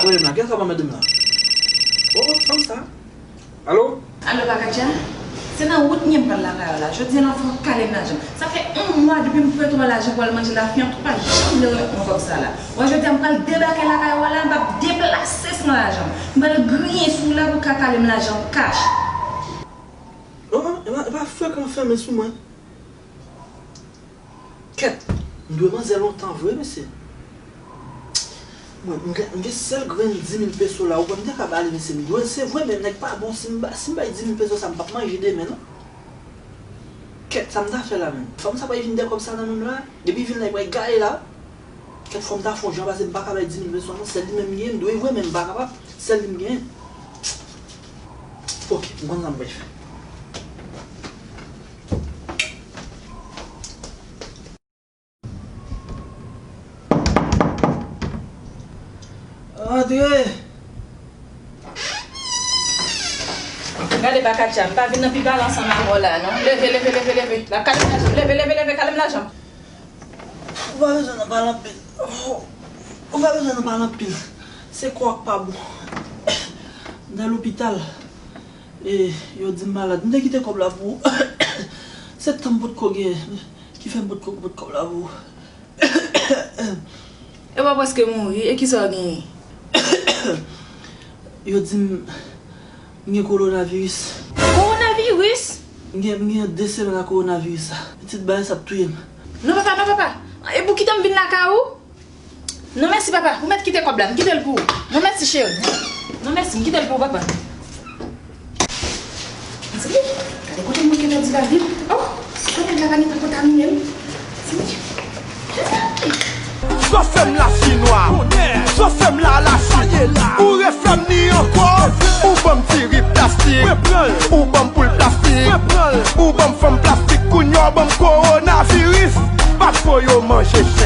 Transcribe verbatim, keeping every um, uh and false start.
Rele m la, gen sa pa madanm la. Oh, oh, fanm sa. Alo? Alo, Pakacha? Se nan wout m ye m pral lakay ou la. Jodi a la fò w kale m lajan m. Sa fè yon mwa depi m prete w lajan pou w al manje la, fiyan, ou pa janm vle remèt mwen kòb sa la. Wè, jodi a m pral debake lakay ou a la, m p ap deplase san lajan m. M pral griyen sou ou la pou w ka kale m lajan m kach. Oh, oh, e pa, e pa frekan fèmen sou mwen. Kèt, m dwe manzè lontan vre, mesye. Mwen, m gen, m gen sèl grenn dis mil peso la, ou kwè m te ka ba li, mesye, m dwe l, se vre, men nèg pa bon, si m ba, si m bay dis mil peso sa, m p ap manje demen, non. Kèt, sa m ta fè la menm? Fanm sa pa vin dèyè kòb sa nan men m la, depi vin la, li pral gaye la. Kèt, fò m ta fè yon jan, paske m pa ka bay dis mil peso, non, sèl li menm m genyen, m dwe vre, men m pa kapab, sèl li m genyen. Ok, m konn sa m pral fè. Antre! Gade Pakacha, m pa vin nan pi pale ansanm avè w la, non. Leve, leve, leve, leve. La, kale m lajan m. Leve, leve, leve, kale m lajan m. Ou pa bezwen nan pale anpil. Ou pa bezwen nan pale anpil. Se kò a k pa bon. M nan lopital. E, yo di m malad. M te kite kòb la pou ou. Se tan m potko gen ki fè m potko pot kòb la pou ou. E w prèske mouri, e kisa w genyen? Yo di m, m gen kowonaviris. Kowonaviris? M gen, m gen de semèn ak kowonaviris sa. Pitit bagay sa ap touye m. Non, papa, non, papa. E pou kite m vin lakay ou? Non, mèsi, papa. Ou mèt kite kòb la. M kite l pou ou. Non, mèsi, cheri. Non, mèsi. M kite l pou ou, papa. Tande, gade kote m manke pèdi lavi m. Oh, si kote m la pa gentan kontamine m. Tande. Sofè m la chinwa, sofè m la la chin. Ou refè m ni ankò, ou ban m diri plastik, ou ban m poul plastik, ou ban m fanm plastik, kounye a w ban m kowonaviris. Pa t fo yo manje chen.